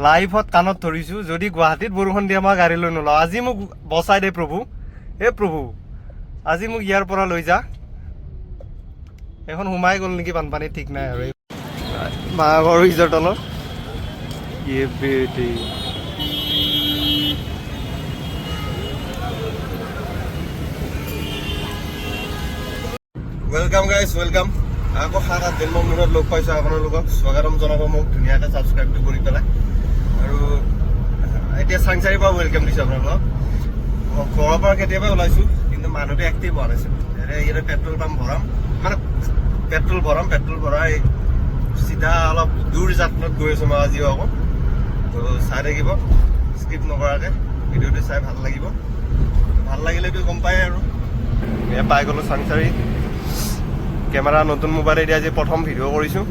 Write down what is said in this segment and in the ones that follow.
লাইফত কাণত ধৰিছোঁ, যদি গুৱাহাটীত বৰষুণ দিয়ে মই গাড়ী লৈ নোলাওঁ। আজি মোক বচাই দে প্ৰভু, হে প্ৰভু, আজি মোক ইয়াৰ পৰা লৈ যা। এখন সোমাই গ'ল নেকি বানপানী, ঠিক নাই। আৰু মাঘৰ ব্ৰীজৰ তলত ইয়ে বেটি। Welcome guys, welcome. আকৌ 7-8 দিনৰ মূৰত লগ পাইছোঁ আপোনালোকক। স্বাগতম জনাব মোক ধুনীয়াকৈ ছাবস্ক্ৰাইবটো কৰি পেলাই। আৰু এতিয়া চাংচাৰীৰ পৰা welcome দিছোঁ আপোনালোকক। ঘৰৰ পৰা কেতিয়াবা ওলাইছোঁ, কিন্তু মানুহটো এক্টিভ হোৱা নাছিল। এতিয়া ইয়াতে পেট্ৰল পাম্প ভৰাম, মানে পেট্ৰল ভৰাম। পেট্ৰল ভৰাই চিধা অলপ দূৰ যাত্ৰাত গৈ আছোঁ মই আজিও আকৌ। তো চাই থাকিব স্কিপ নকৰাকৈ ভিডিঅ'টো, চাই ভাল লাগিব। ভাল লাগিলেতো গম পায়। আৰু এয়া পাই গ'লোঁ চাংচাৰী। কেমেৰা নতুন মোবাইলেদি আজি প্ৰথম ভিডিঅ' কৰিছোঁ।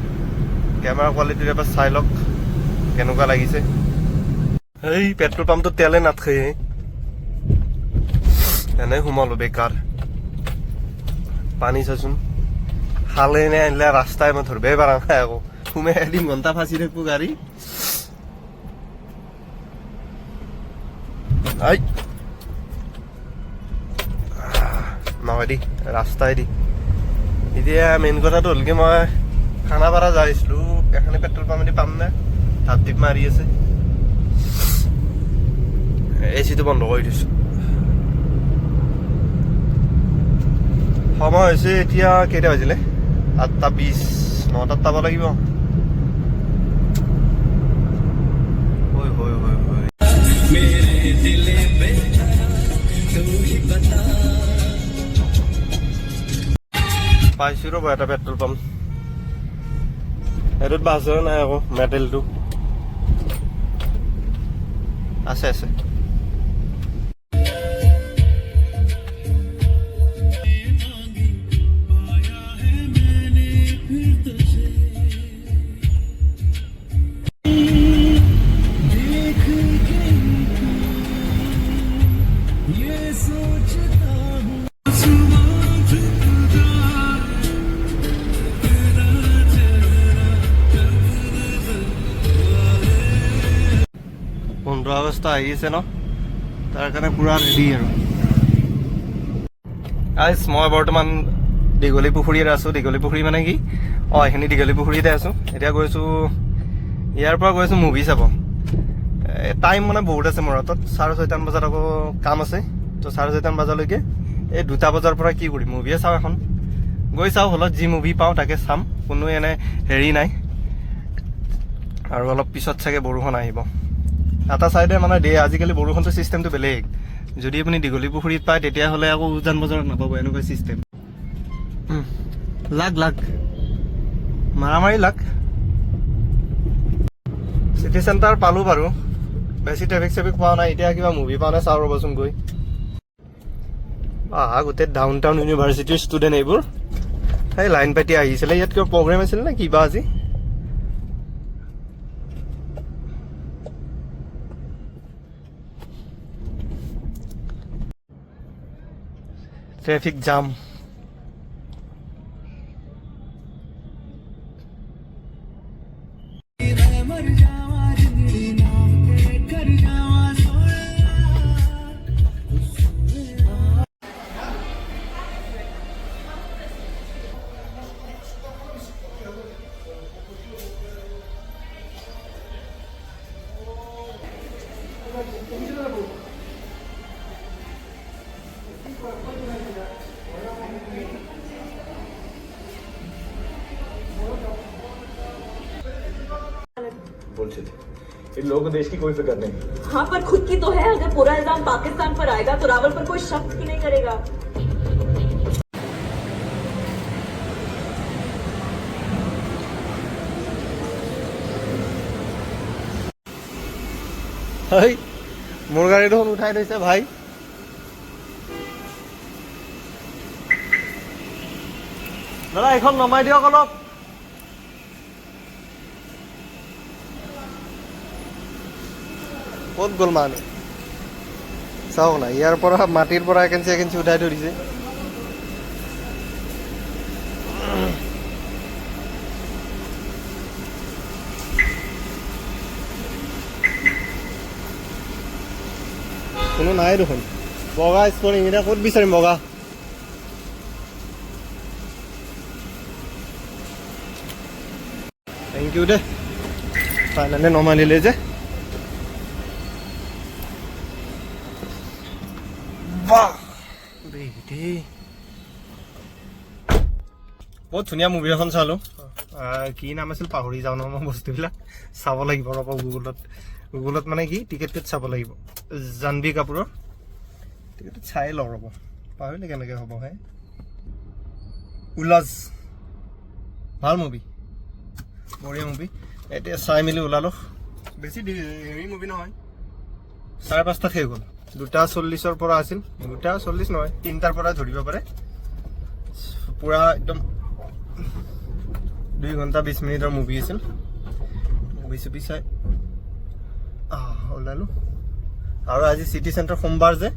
কেমেৰা কোৱালিটিটো এবাৰ চাই লওক কেনেকুৱা লাগিছে। এই পেট্ৰল পাম্পটোত তেলে নাথাকে, এনেই সোমালো বেকাৰ। পানী চাচোন, খালে নে আনিলে ৰাস্তাই মই ধৰিবই পৰা নাই। আকৌ সোমাই এদিন ঘণ্টা ফাঁচি থাকিব গাড়ী। I, নহয় দি ৰাস্তাই দি। এতিয়া মেইন কথাটো হ'ল কি, মই খানাপাৰা যাই আছিলো। এখানে পেট্ৰল পাম্প পাম নে? ঢাপ ঢিপ মাৰি আছে। এ চিটো বন্ধ কৰি দিছো। সময় হৈছে এতিয়া কেইটা বাজিলে? 8টা 20। 9টাত পাব লাগিব। হয় হয় হয় হয়। मेरे दिल बेचारा, तू ही बता। পাইছো ৰ'ব এটা পেট্ৰল পাম্প। সেইটোত বাছ নাই আকৌ। মেটেলটো আছে আছে। पाया है मैंने फिर तुझे देख के तू, ये सोचता हूँ सुबह झुक जाए, तेरा चेहरा कब नजर। 15 আগষ্ট আহি আছে ন, তাৰ কাৰণে পূৰা ৰেডি। আৰু গাইজ, মই বৰ্তমান দীঘলী পুখুৰীত আছোঁ। দীঘলী পুখুৰী মানে কি, অঁ, এইখিনি দীঘলী পুখুৰীতে আছোঁ। এতিয়া গৈছোঁ, ইয়াৰ পৰা গৈছোঁ মুভি চাব। টাইম মানে বহুত আছে মোৰ হাতত। 6:30মান বজাত আকৌ কাম আছে। তো 6:30মান বজালৈকে, এই 2টা বজাৰ পৰা কি কৰিম? মুভিয়ে চাওঁ এখন। গৈ চাওঁ, হলত যি মুভি পাওঁ তাকে চাম। কোনো এনে হেৰি নাই। আৰু অলপ পিছত চাগে বৰষুণ আহিব। এটা চাইডে মানে দিয়ে আজিকালি বৰষুণটোৰ চিষ্টেমটো বেলেগ। যদি আপুনি দীঘলী পুখুৰীত পায়, তেতিয়াহ'লে আকৌ উজান বজাৰত নাপাব, এনেকুৱা চিষ্টেম। লাগ লাগ, মাৰামাৰি লাগ। চিটি চেণ্টাৰ পালোঁ বাৰু, বেছি ট্ৰেফিক চেফিক পোৱা নাই। এতিয়া কিবা মুভি পোৱা নাই, চাওঁ ৰ'বচোন গৈ। আহা, গোটেই ডাউন টাউন ইউনিভাৰ্চিটিৰ ষ্টুডেণ্ট এইবোৰ। সেই লাইন পাতি আহিছিলে। ইয়াত কিবা প্ৰগ্ৰেম আছিল নে কিবা আজি? Traffic jam. ਮੈਂ ਮਰ ਜਾਵਾਂ ਜਿੰਦੜੀ ਨਾਮ ਤੇਰੇ ਕਰ ਜਾਵਾਂ ਸੋਹਣਿਆ, ਸੋਹਣਿਆ। बुलशिट। इन लोगों को देश की कोई फिक्र नहीं। हाँ, पर खुद की तो है। अगर पूरा इल्जाम पाकिस्तान पर आएगा तो रावल पर कोई शक भी नहीं करेगा। হেই, মোৰ গাড়ী দেখোন উঠাই থৈছে ভাই। দাদা, এইখন নমাই দিয়ক অলপ। ক'ত গ'ল মানুহ? চাওক না, ইয়াৰ পৰা মাটিৰ পৰা একেঞ্চি একেঞ্চি উঠাই থৈ দিছে। কোনো নাই দেখোন। বগা স্পৰ্টিং এতিয়া ক'ত বিচাৰিম বগা? Thank U they, finally নমানিলে যে। বাহ দেই, বহুত ধুনীয়া মুভি এখন চালোঁ। কি নাম আছিল পাহৰি যাওঁ নহয় মই বস্তুবিলাক। চাব লাগিব ৰ'ব গুগলত। গুগলত মানে কি টিকেটটোত চাব লাগিব। জাহ্নৱী কাপুৰৰ টিকেটটোত চাই লওঁ ৰ'ব, পাহৰিলে কেনেকৈ হ'ব হে। উলাজ, ভাল মুভি, বঢ়িয়া মুভি। এতিয়া চাই মেলি ওলালোঁ। বেছি হেৰি মুভি নহয়, 5:30ত শেষ হ'ল। 2:40ৰ পৰা আছিল, 2:40 নহয়, 3টাৰ পৰা ধৰিব পাৰে। পূৰা একদম 2 ঘণ্টা 20 মিনিটৰ মুভি আছিল। মুভি চুভি চাই ওলালোঁ। আৰু আজি চিটি চেণ্টাৰ সোমবাৰ যে,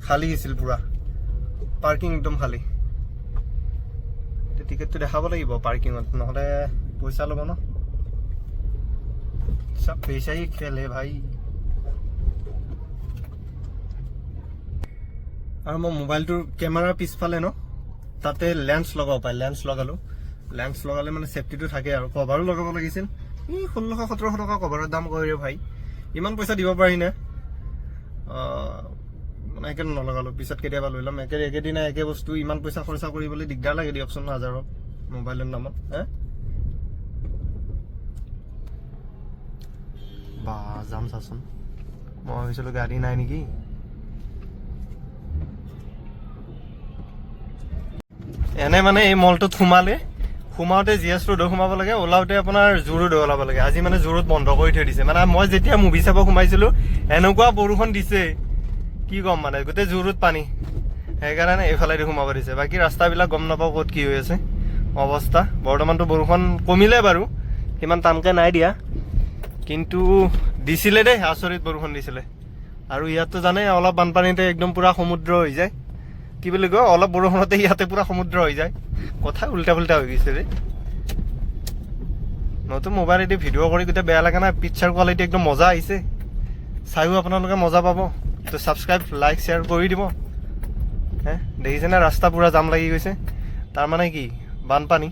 খালী আছিল পূৰা, পাৰ্কিং একদম খালী। এতিয়া টিকেটটো দেখাব লাগিব পাৰ্কিঙত, নহ'লে পইচা ল'ব ন। सब पैसा ही खेल है भाई। আৰু মই মোবাইলটোৰ কেমেৰাৰ পিছফালে ন, তাতে লেন্স লগাব পায়। লেন্স লগালোঁ। লেন্স লগালে মানে ছেফটিটো থাকে। আৰু কভাৰো লগাব লাগিছিল। ই 1600-1700 টকা কভাৰৰ দাম কয় ৰে ভাই, ইমান পইচা দিব পাৰি নে? মানে সেইকাৰণে নলগালোঁ, পিছত কেতিয়াবা লৈ ল'ম। একেদিনাই একে বস্তু ইমান পইচা খৰচা কৰিবলৈ দিগদাৰ লাগে দিয়কচোন, হাজাৰৰ মোবাইলৰ নামত হে। বা যাম চাচোন, মই ভাবিছিলোঁ গাড়ী নাই নেকি। এনে মানে এই মলটোত সোমালে, সোমাওঁতে জি এছ ৰোডত সোমাব লাগে, ওলাওঁতে আপোনাৰ জু ৰোড ওলাব লাগে। আজি মানে জু ৰোড বন্ধ কৰি থৈ দিছে। মানে মই যেতিয়া মুভি চাব সোমাইছিলোঁ, এনেকুৱা বৰষুণ দিছে কি ক'ম, মানে গোটেই জু ৰোড পানী। সেইকাৰণে এইফালেদি সোমাব দিছে। বাকী ৰাস্তাবিলাক গম নাপাওঁ ক'ত কি হৈ আছে অৱস্থা। বৰ্তমানতো বৰষুণ কমিলে বাৰু, সিমান টানকৈ নাই দিয়া, কিন্তু দিছিলে দেই, আচৰিত বৰষুণ দিছিলে। আৰু ইয়াততো জানে, অলপ বানপানীতে একদম পূৰা সমুদ্ৰ হৈ যায়। কি বুলি কয়, অলপ বৰষুণতে ইয়াতে পূৰা সমুদ্ৰ হৈ যায়। কথা উল্টা পুল্টা হৈ গৈছে ৰে। নতুন মোবাইলেদি ভিডিঅ' কৰি গোটেই বেয়া লগা নাই। পিকচাৰ কোৱালিটি একদম মজা আহিছে, চাইও আপোনালোকে মজা পাব। তো ছাবস্ক্ৰাইব, লাইক, শ্বেয়াৰ কৰি দিব হে। দেখিছেনে, ৰাস্তা পূৰা জাম লাগি গৈছে। তাৰমানে কি বানপানী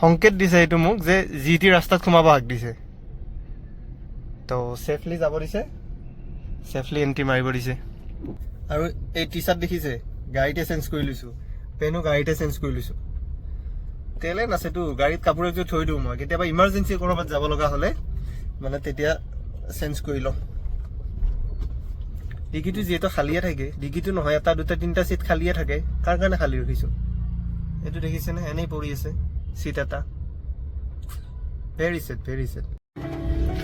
সংকেত দিছে এইটো মোক যে যি টি ৰাস্তাত সোমাব হাক দিছে। তো ছেফলি যাব দিছে, ছেফলি এণ্ট্ৰি মাৰিব দিছে। আৰু এই টি চাৰ্ট দেখিছে, গাড়ীতে চেঞ্জ কৰি লৈছোঁ, পেনো গাড়ীতে চেঞ্জ কৰি লৈছোঁ। তেলে নাছেতো গাড়ীত, কাপোৰ এযোৰ থৈ দিওঁ মই, কেতিয়াবা ইমাৰ্জেঞ্চি ক'ৰবাত যাব লগা হ'লে মানে তেতিয়া চেঞ্জ কৰি লওঁ। ডিকিটো যিহেতু খালীয়ে থাকে, ডিকিটো নহয়, এটা দুটা তিনিটা চিট খালীয়ে থাকে। কাৰ কাৰণে খালী ৰাখিছোঁ? এইটো দেখিছেনে, এনেই পৰি আছে চিট এটা। Very sad, very sad.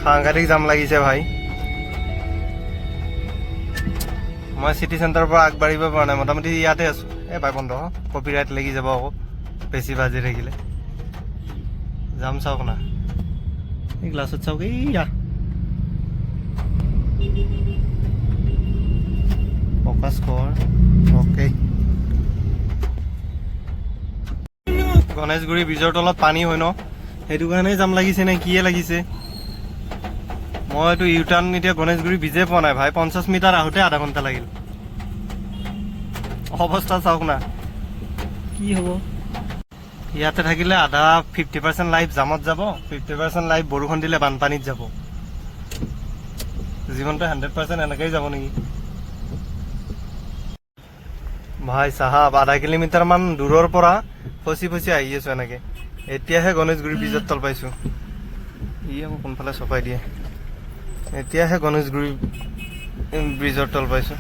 সাংঘাতিক জাম লাগিছে ভাই। মই চিটি চেণ্টাৰৰ পৰা আগবাঢ়িব পৰা নাই, মোটামুটি ইয়াতে আছোঁ। এই ভাই বন্ধ, কপিৰাইট লাগি যাব আকৌ বেছি বাজি থাকিলে। যাম চাওক না, এই গ্লাছত চাওক, এইয়া ফ'কাছ কৰ। অ'কে, গণেশগুৰি ব্ৰিজৰ তলত পানী হয় ন, সেইটো কাৰণেই জাম লাগিছে নে কিয়ে লাগিছে। মইতো ইউ টাৰ্ণ এতিয়া গণেশগুৰি ব্ৰিজে পোৱা নাই ভাই। 50 মিটাৰ আহোঁতে আধা ঘণ্টা লাগিল। অৱস্থা চাওক না, কি হ'ব। ইয়াতে থাকিলে আধা 50% লাইফ জামত যাব, 50% লাইফ বৰষুণ দিলে বানপানীত যাব। জীৱনটো 100% এনেকেই যাব নেকি ভাই চাহাব? আধা কিলোমিটাৰ মান দূৰৰ পৰা ফচি ফচি আহি আছো এনেকে। এতিয়াহে গণেশগুৰি ব্ৰিজৰ তল পাইছো। ই আকৌ কোনফালে চপাই দিয়ে। এতিয়াহে গণেশগুৰি ব্ৰিজৰ তল পাইছো।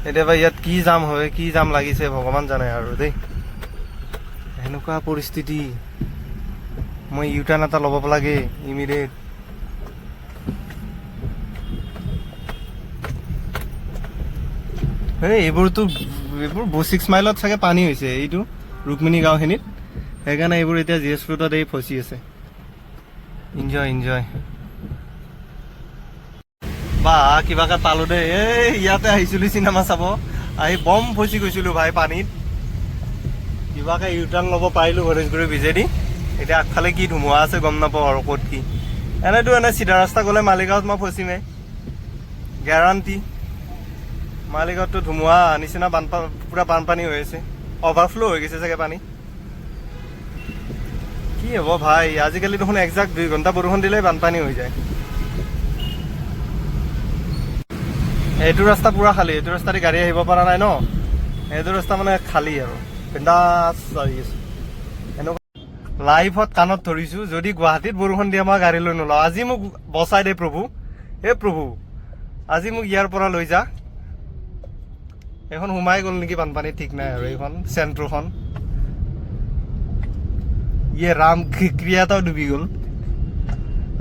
এতিয়াবা ইয়াত কি জাম হয়, কি জাম লাগিছে ভগৱান জানে আৰু দেই। সেনেকুৱা পৰিস্থিতি, মই ইউ টাৰ্ণ এটা ল'ব লাগে ইমিডিয়েট। এই এইবোৰতো, এইবোৰ 6 মাইলত চাগে পানী হৈছে এইটো ৰুক্মিণী গাঁওখিনিত, সেইকাৰণে এইবোৰ এতিয়া জি এছ ৰোডত এই ফচি আছে। Enjoy enjoy. বা কিবাকে পালো দেই। এই ইয়াতে আহিছিলো চিনেমা চাব, আহি বম ফচি গৈছিলো ভাই পানীত। কিবাকে ইউ টাৰ্ণ ল'ব পাৰিলো গণেশগুৰি ব্ৰিজেদি। এতিয়া আগফালে কি ধুমুহা আছে গম নাপাওঁ আৰু ক'ত কি। এনেইতো এনে চিধা ৰাস্তা গ'লে মালিগাঁৱত মই ফচিমেই। গেৰাণ্টি। মালিগাঁৱততো ধুমুহা নিচিনা বানপানী, পূৰা বানপানী হৈ আছে, অভাৰফ্ল' হৈ গৈছে চাগে পানী। কি হ'ব ভাই, আজিকালি দেখোন একজাক্ট 2 ঘণ্টা বৰষুণ দিলেই বানপানী হৈ যায়। এইটো ৰাস্তা পূৰা খালী, এইটো ৰাস্তাদি গাড়ী আহিব পৰা নাই ন। এইটো ৰাস্তা মানে খালী আৰু বিন্দাছ আহি আছে। এনেকুৱা লাইফত কাণত ধৰিছো, যদি গুৱাহাটীত বৰষুণ দিয়ে মই গাড়ী লৈ নোলাওঁ। আজি মোক বচাই দে প্ৰভু, হে প্ৰভু, আজি মোক ইয়াৰ পৰা লৈ যা। এইখন সোমাই গ'ল নেকি বানপানী, ঠিক নাই আৰু। এইখন চেণ্ট্ৰখন, ইয়ে ৰাম, ক্ৰিয়াটাও ডুবি গ'ল।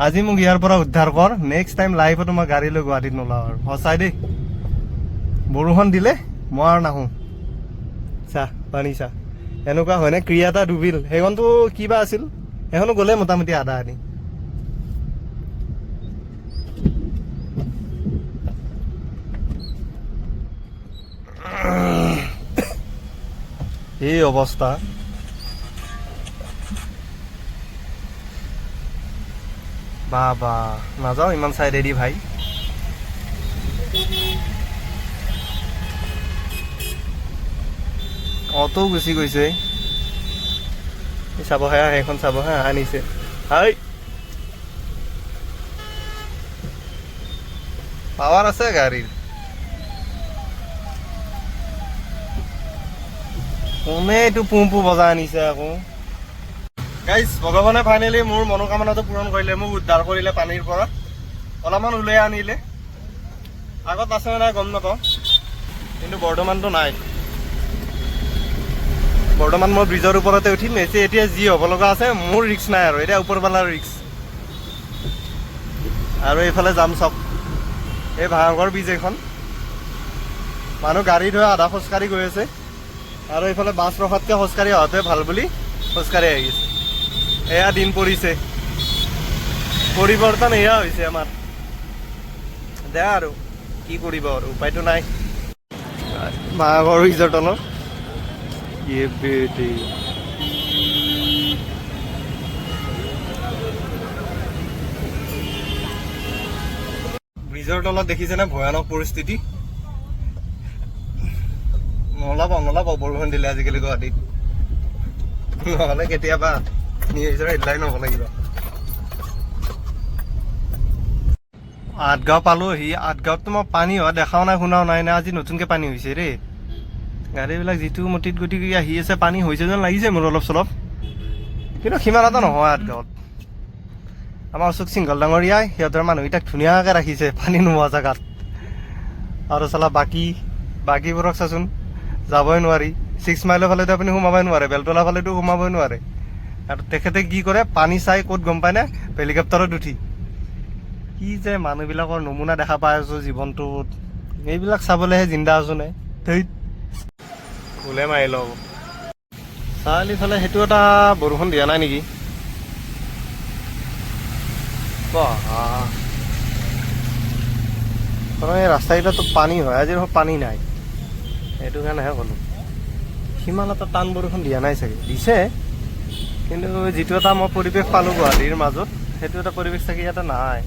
আজি মোক ইয়াৰ পৰা উদ্ধাৰ কৰ। নেক্সট টাইম লাইফত মই গাড়ী লৈ গুৱাহাটীত নোলাওঁ আৰু, সঁচাই দেই। বৰষুণ দিলে মই আৰু নাহোঁ। চা, পানী চা, এনেকুৱা হয়নে? ক্ৰিয়াটা ডুবিল। সেইখনতো কিবা আছিল, সেইখনো গ'লে মোটামুটি আধা আধি। এই অৱস্থা। বা বা, নাযাওঁ ইমান চাইডেদি ভাই। অটো গুচি গৈছে। এই চাব হা, সেইখন চাব হা, আনিছে। হাই, পাৱাৰ আছে গাড়ীৰ। কোনে এইটো পুম্পু বজাই আনিছে আকৌ? গাইজ, ভগৱানে ফাইনেলি মোৰ মনোকামনাটো পূৰণ কৰিলে, মোক উদ্ধাৰ কৰিলে পানীৰ পৰা, অলপমান উলিয়াই আনিলে। আগত আছে নে নাই গম নাপাওঁ, কিন্তু বৰ্তমানটো নাই। বৰ্তমান মই ব্ৰিজৰ ওপৰতে উঠিম। এতিয়া এতিয়া যি হ'ব লগা আছে মোৰ ৰিস্ক নাই আৰু, এতিয়া ওপৰৱালাৰ ৰিস্ক। আৰু এইফালে যাম। চাওক, এই ভাঙাগড় ব্ৰিজ এইখন। মানুহ গাড়ী ধৰি আধা খোজকাঢ়ি গৈ আছে আৰু এইফালে বাছ ৰখাতকৈ খোজকাঢ়ি অহাটোৱে ভাল বুলি খোজকাঢ়ি আহিছে। এয়া দিন পৰিছে, পৰিৱৰ্তন এয়া হৈছে আমাৰ। দে আৰু কি কৰিব আৰু, উপায়তো নাই। ভাঙাগড় ব্ৰিজৰ তলত ইয়ে বেটি। ব্ৰিজৰ তলত দেখিছেনে ভয়ানক পৰিস্থিতি? নোলাব নোলাব বৰষুণ দিলে আজিকালি গুৱাহাটীত, নহ'লে কেতিয়াবা নিউজৰ হেডলাইন হ'ব লাগিব। আঠগাঁও পালোহি। আঠগাঁৱততো মই পানী হোৱা দেখাও নাই, শুনাও নাই। না, আজি নতুনকে পানী হৈছে ৰে। গাড়ীবিলাক যিটো মতিত গতি কৰি আহি আছে, পানী হৈছে যেন লাগিছে মোৰ অলপ চলপ, কিন্তু সিমান এটা নহয় আঠগাঁৱত। আমাৰ অশোক সিংঘল ডাঙৰীয়াই সিহঁতৰ মানুহকেইটাক ধুনীয়াকৈ ৰাখিছে পানী নোহোৱা জেগাত। আৰু চালা বাকীবোৰক চাচোন, যাবই নোৱাৰি। 6 মাইলৰ ফালেতো আপুনি সোমাবই নোৱাৰে, বেলতলা ফালেতো সোমাবই নোৱাৰে। আৰু তেখেতে কি কৰে, পানী চাই ক'ত গম পায়নে? হেলিকপ্টাৰত উঠি। কি যে মানুহবিলাকৰ নমুনা দেখা পাই আছো জীৱনটোত, এইবিলাক চাবলৈহে জিন্দা আছো নে? ধেইত, ভুলে মাৰি লওঁ। চাৰিওফালে সেইটো এটা বৰষুণ দিয়া নাই নেকি? বাহ, কাৰণ এই ৰাস্তাকেইটাতো পানী হয়, আজি দেখোন পানী নাই। সেইটো কাৰণেহে ক'লোঁ, সিমান এটা টান বৰষুণ দিয়া নাই চাগে। দিছে, কিন্তু যিটো এটা মই পৰিৱেশ পালোঁ গুৱাহাটীৰ মাজত, সেইটো এটা পৰিৱেশ চাগে ইয়াতে নাই।